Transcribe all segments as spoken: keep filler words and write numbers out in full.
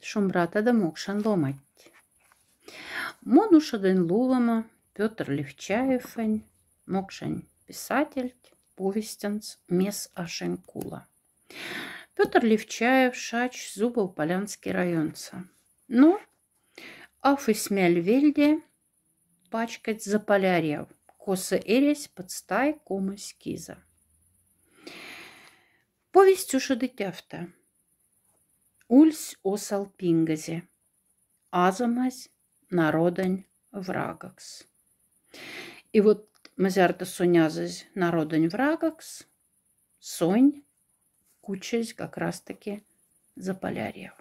Шумбрата да мокшан ломатть. Мон ушедын лулома Пётр Левчаевонь, мокшань писательть, повестенц «Мес ашень кула». Пётр Левчаев шач Зубов-Полянский районса. Но аф эсмель вельде пачкодь Заполярьяв, коса эрясь Пыцтай комось киза. Повесть ушеди тяфта. Ульсь осал пингозе. Азомазь народонь врагокс. И вот мзярда сонь азазь народонь врагокс, сонь кучезь как раз-таки Заполярьяв.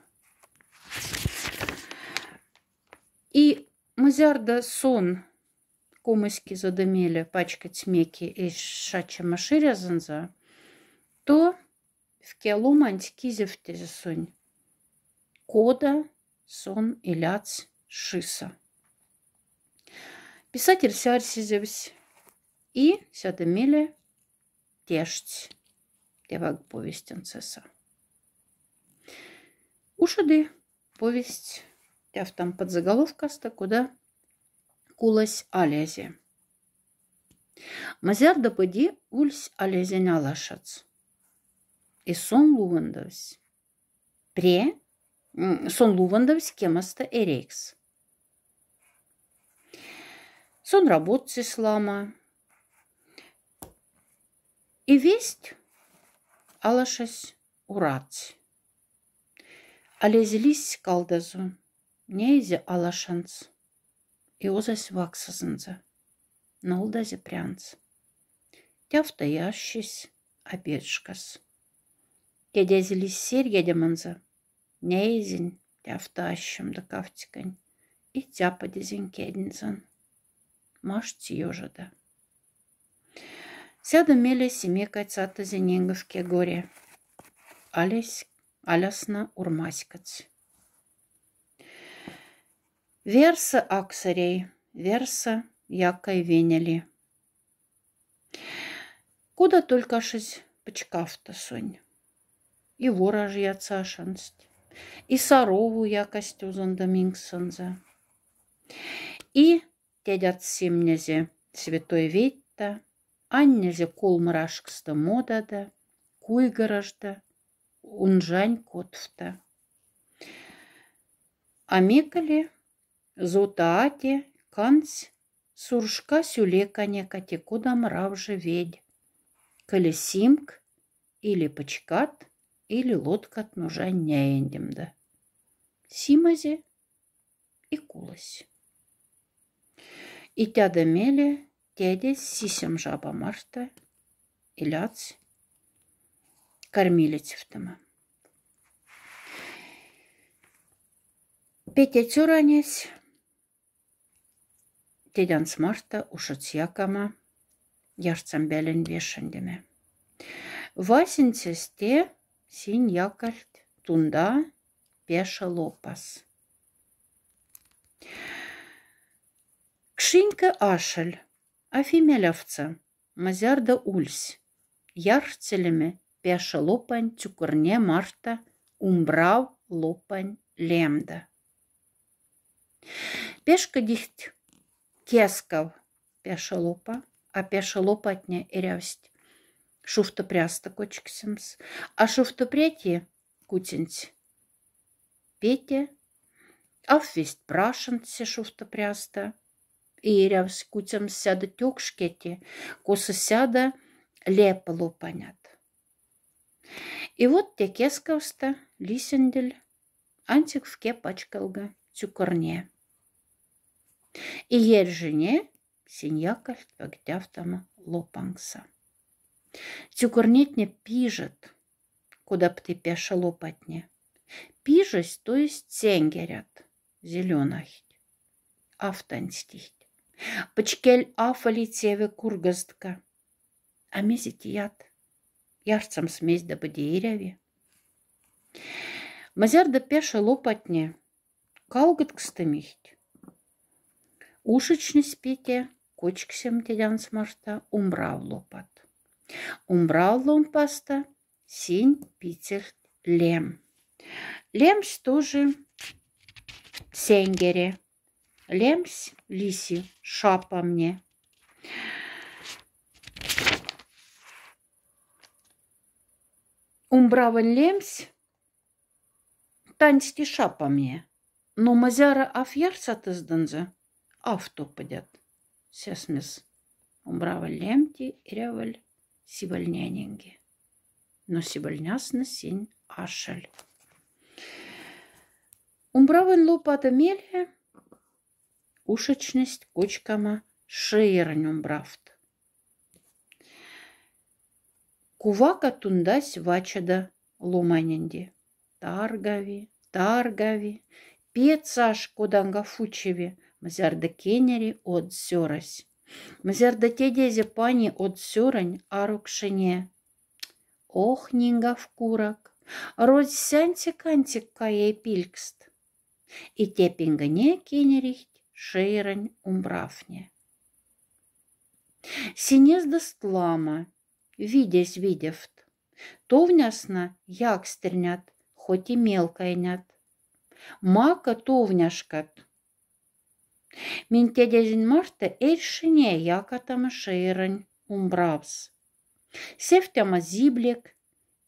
И мзярда сон комось кизода меле пачкодсь мекеесь шачема ширязонза, то вке ломанть кизефтезе сонь, кода сон илядсь шиса. Писатель сярсизевсь и сяда меле тештсь тевак повестенцеса. Ушеди повесть тяфтам подзаголовкаста, кода «Кулось Алезе». Мзярда пыди ульсь Алезень алашац. И сон лувондовсь. Пре, м, сон лувондовсь кемоста эрейкс. Сон работсесь лама. И весть алашась уратсь. Алезе лиссь калдазо, неизе алашанц и озась ваксозонза, нолдазе прянц. Тяфта и ассесь обед шкас. Тядязе лиссь серьгедемонза, неизень тяфта ассемда кафтикань и тяподезень кеднзан. Маштсь ёжада. Сяда меле симекать сатызе нинговке горе. Алесь, алясна урмаськодсь. Верса аксарей, верса якай венели. Кода только ашезь пчкафта сонь. И ворожьяца ашансть, и сарову якасть узонда минксонза. И тядят симнезе святой ведьта, аньнезе колморашкста модада, куйгорожда, унжань котфта. А мекали зота ате канц суршка сюле каня кати кодам равжа ведь, коли симк или пчкат, или лоткат нужа няендемда. Симазе и кулось. И тяда меле тядесь сисем жаба марта илядсь кормилицевтома. Петя цёранесь тядянц марта ушедсь якама ярцамбялень вешендеме. Васенцесь те синь якальть тунда Пяша лопас. Кшинька ашель, афи мялявца, мзярда ульсь, ярцелеме Пяша лопань цюкорне марта Умбрав лопань лемда. Пешкодихть кескав Пяша лопа, а Пяша лопатне эрявсть шуфтопряста кочксемс, а шуфтопряти кутинть Петя, аф весть прашендсе шуфтопряста, и эрявсь кутемс сяда тёкшкети, коса сяда лепа лопанят. И вот те кескавста лисендель ансяк вке пачкалга цюкорне. И ерьжине синь якальть пектявтама лопанкса. Цюкорнетне пижет, кода пти Пяша лопатне. Пижесть, то есть ценгерят, зелёнахть. Аф танстихть. Пчкель аф али цеве кургостка. А мезе тият? Ярцамс мезде быди эряви. Мзярда Пяша лопатне калготкстымихть, ушечнесь Петя кочксем тядянц марта Умбрав лопат. Умбрав лопаста синь пицельть лем. Лемсь тоже сенгере. Лемсь лиси шапамне. Умбравонь лемсь таньсти шапамне. Но мзяра аф ярса тыздынзы, аф топодят. Сясмес умбравонь лемти эряволь сибольняненьге. Но сибольнясны синь ашель. Умбравонь лопада меле ушечность кочкама шеерань умбравт. Кувака тундась вачода ломаненди. Таргави, таргави, пецаш коданга фучеви, мзярда кенери од сёрась. Мзярда тедезе пани од сёрань арукшине. Ох, нингав курок, розь сянтик-антик кае пилькст. И тепингене кенерихть шеерань умбравтне. Синь эздост лама, видезь видевт. Товнясна якстернят, хоть и мелкайнят. Мака товняшкат. Минь тедезень марта эрьшине якатама шеерань умбравс. Севтяма зиблек,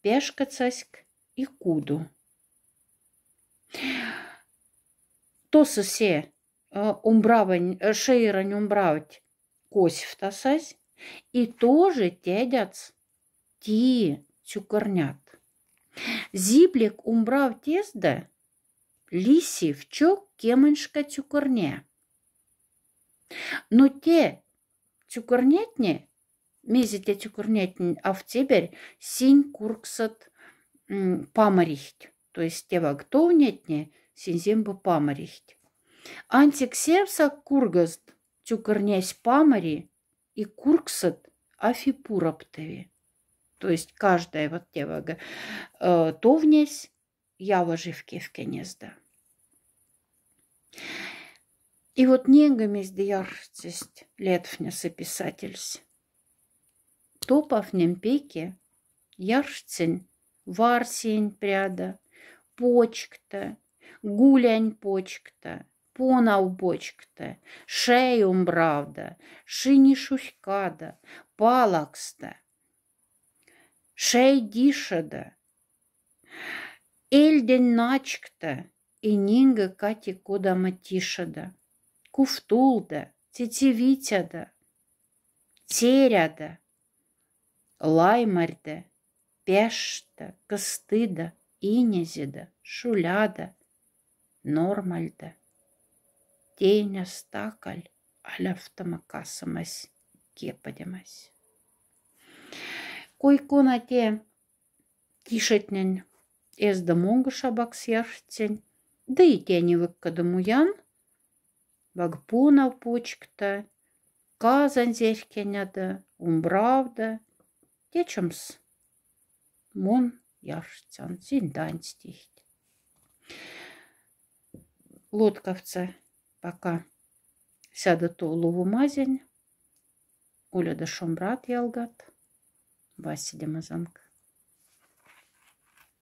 пяшкоцаськ и куду. Тосо се, э, умбравонь, э, шеерань умбравть косьфтасазь, и тоже тядятс ті цюкорнят. Зиблек умбравть эздо лиси вчок кемоньшка цюкорне. Но те цюкорнятне, мезе те цюкорнятне, аф цебярь, синь курксот, м, паморихть. То есть теваг товнятне, синь зембу паморихть. Антик севсак кургозт цюкорнясь памори и курксот афи пуроптови. То есть каждая вот тевага, э, товнясь явожив кевкенезда. И вот ненгемезде ярхтсесть летфнеса писательсь. Топавнем пеке ярхтсень варсиень пряда, почкта, гулянь почкта, понав почкта, шей умбравда, шини шуськада, палакста, шей дишада, эльдень начкта и нинге кати кодама тишада, кувтулда, цецевицяда, церяда, лаймарьда, пяшта, кыстыда, инезеда, шуляда, нормальда. Тейнеста каль алявтома касомась, кеподемась. Кой-кона те тишетнень эздо монгу шабакс ярхтсень, да и тяни выккода муян, вагпунав почкта, казань зерькеняда, умбравда, течемс мон ярхтсян, синь дань стихть. Лоткавтса пока сяда то ловомазень, уледа шумбрат, ялгат, васидема занк.